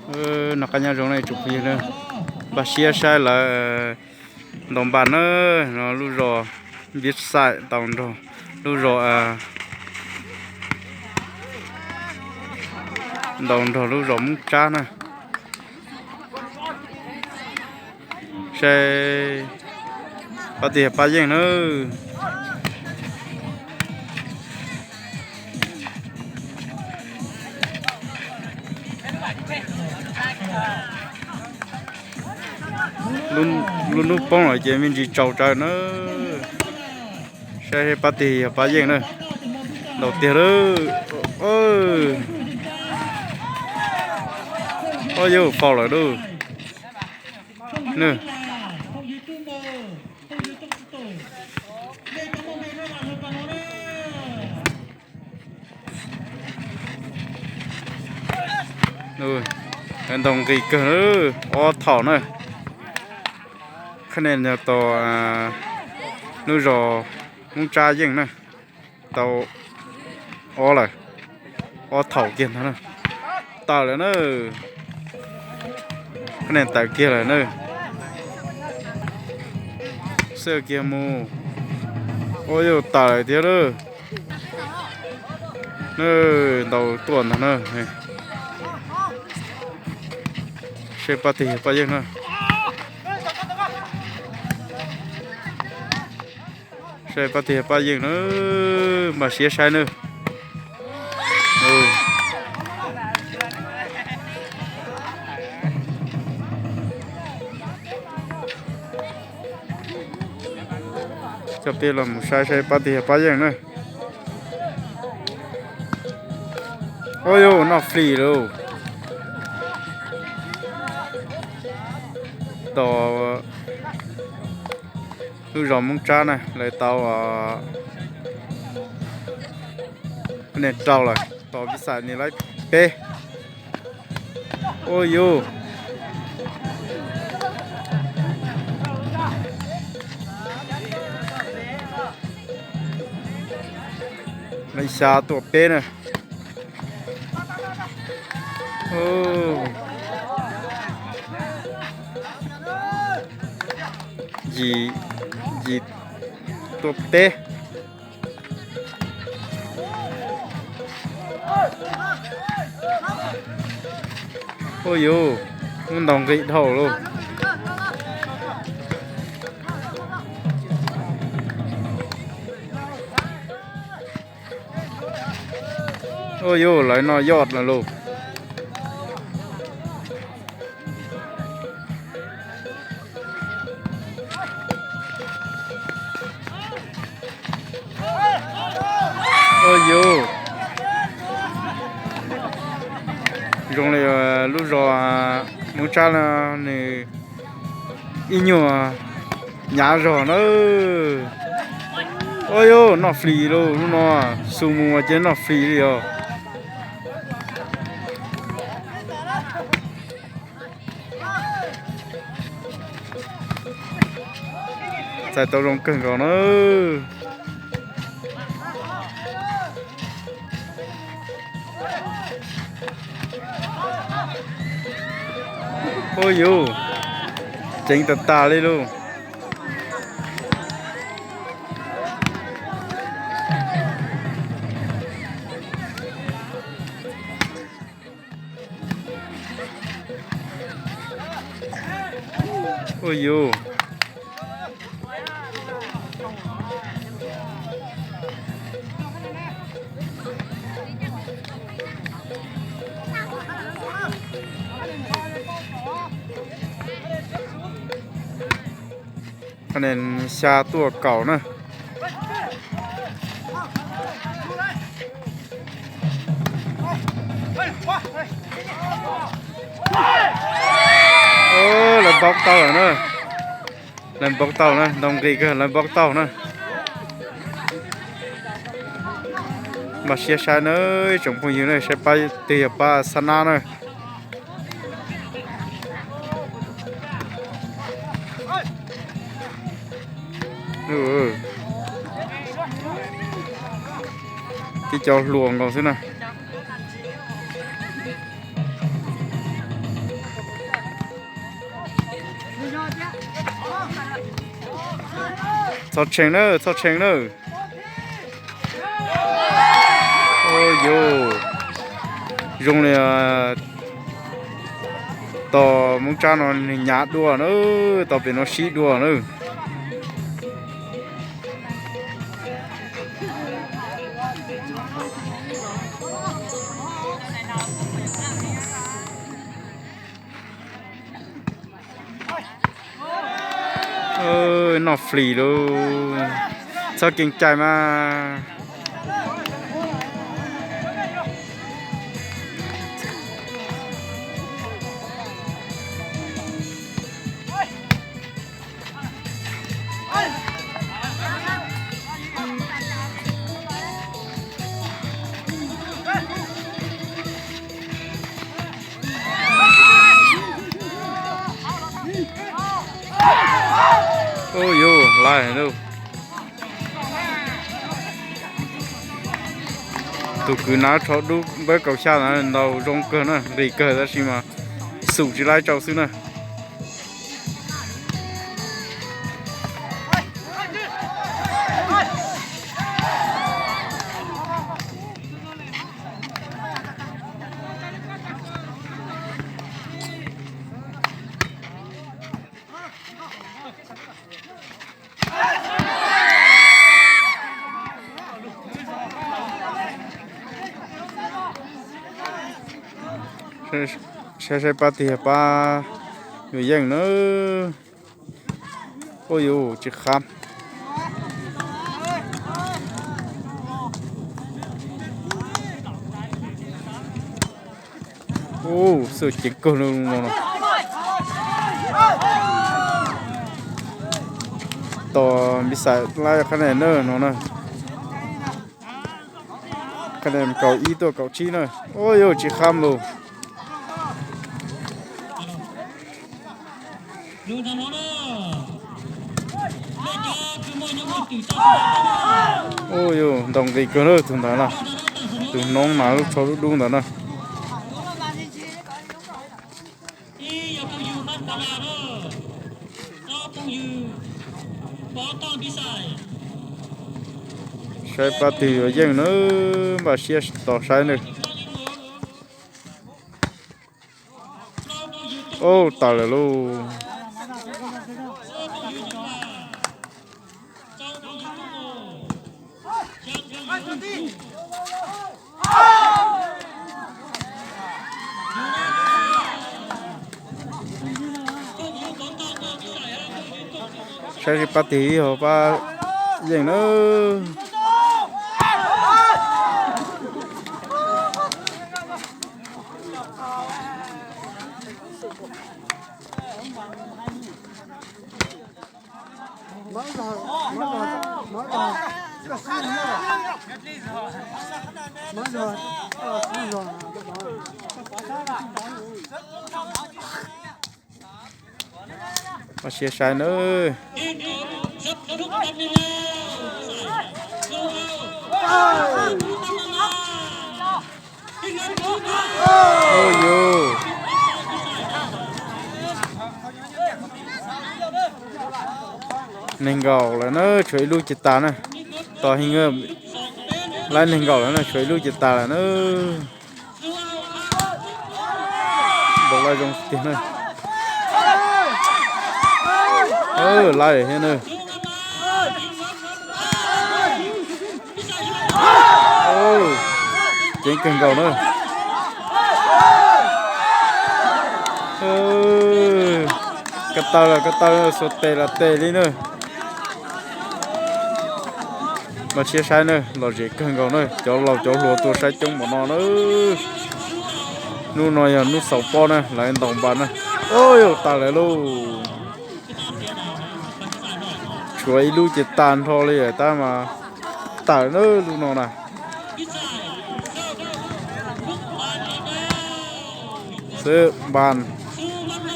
Noj qab nyob zoo na tsoom phooj ywg na, npaj siab saib lawv ntaus npas na, no lub zos Npiab Xaim ntaus nrog lub zos, ntaus nrog lub zos Moob Tsab na. Saib pab tiag pab yeej na. Lub hnub poob lawm ces me ntsis tsaus tsawv na. Saib pab tiag yog pab yeej na. Ntaus tiag lawm. Ob yawg faus lawm lauj. Ntaus nqis kawg, ob thaum na. Qhab nia tau lub zos Hmoob Tsab yeej na, tau ob lawm, ob thaum kiag ntag na. Tawm lawm na, qhab nia tawm kiag lawm na. Xwb kiag mus, ua yuav tawm lawm thiab lawm. Ntaus tuaj ntag na. Saib pab tiag pab yeej na. Saib pab tiag pab yeej na, npaj siab saib na. Coj peb los mus saib saib pab tiag pab yeej na. Ua yuav noj flis lauj. Tom lub zos Moob Tsab na lawv tau nia rau lawm, tom Pib Xais nia lawm peb. Ua yuav lawv xya tuaj peb na. Yim, yim tuaj peb. Ua yuav, muab ntaus nqis dhau lauj. Ua yuav, lawv no yoj lawm lauj. Ua yuav, zoo li lub zos Moob Tsab no nws ib nyuag nyav zog na. Ua yuav, noj flis lauj, lub no xu mus mas cia noj flis li os. Txais tau zoo kawg nkaus na. Ua yuav, ceev tas tas li lauj. Ua yuav, xya tuaj kaum na. Lawv npau tau lawm na. Lawv npau tau na, ntaus nqis kawg, lawv npau tau na. Npaj siab saib na, ib tsoom phooj ywg na, saib pab twg yog pab xab nab na. Tib co hluas nkaus xwb na. Txhob tshee na, txhob tshee na. Ua yus zoo li tos Hmoob Tsab no nws nyav dua na, tos pem no sib dua na. Noj flis lauj, txhob keev cai mas. Ua yus laij lauj. Tus kwv nav tsho dub npawb kaum xya na, ntaus zoo kawg na, nqis kawg tab sis mas xum tsis laib tsau xwb na. Saib saib pab twg yog pab yuav yeej na. Ua yus tsis qab. Ua xwb ceev kawg no. Tos npis xais laib qhab ne na no na. Qhab ne kaum ib tuaj kaum tsib na. Ua yus tsis qab lus. Ua yus ntaus nqis kawg na tus ntawd na. Tus noob mas lub tsho dub dub ntawd na. Saib pab twg yuav yeej na, npaj siab tos saib nawb. Ub, tawm lawm lauj. Saib seb pab twg ib ho pab yeej na. Pab siab saib nawb. Ub yus, nees nkaum lawm na, tshuav ib lub ces tas na. Tos heej, laib nees nkaum lawm na, tshuav ib lub ces tas lawm na. Ntaus laij zoo tiag na. Laij thiab na. Ceev kawg nkaus na. Ko taw los ko taw, xuas tes los tes li na. Mas siab saib na, lom zem kawg nkaus na, cov laus cov hluas tuaj saib coob npaum no na. Hnub no yog hnub xaus pob na, lawv ntaus npas na. Ub yus, tas lawm lauj. Tshuav ib lub ces tas nrho li tab mas tawm na lub no na. Xwb npas.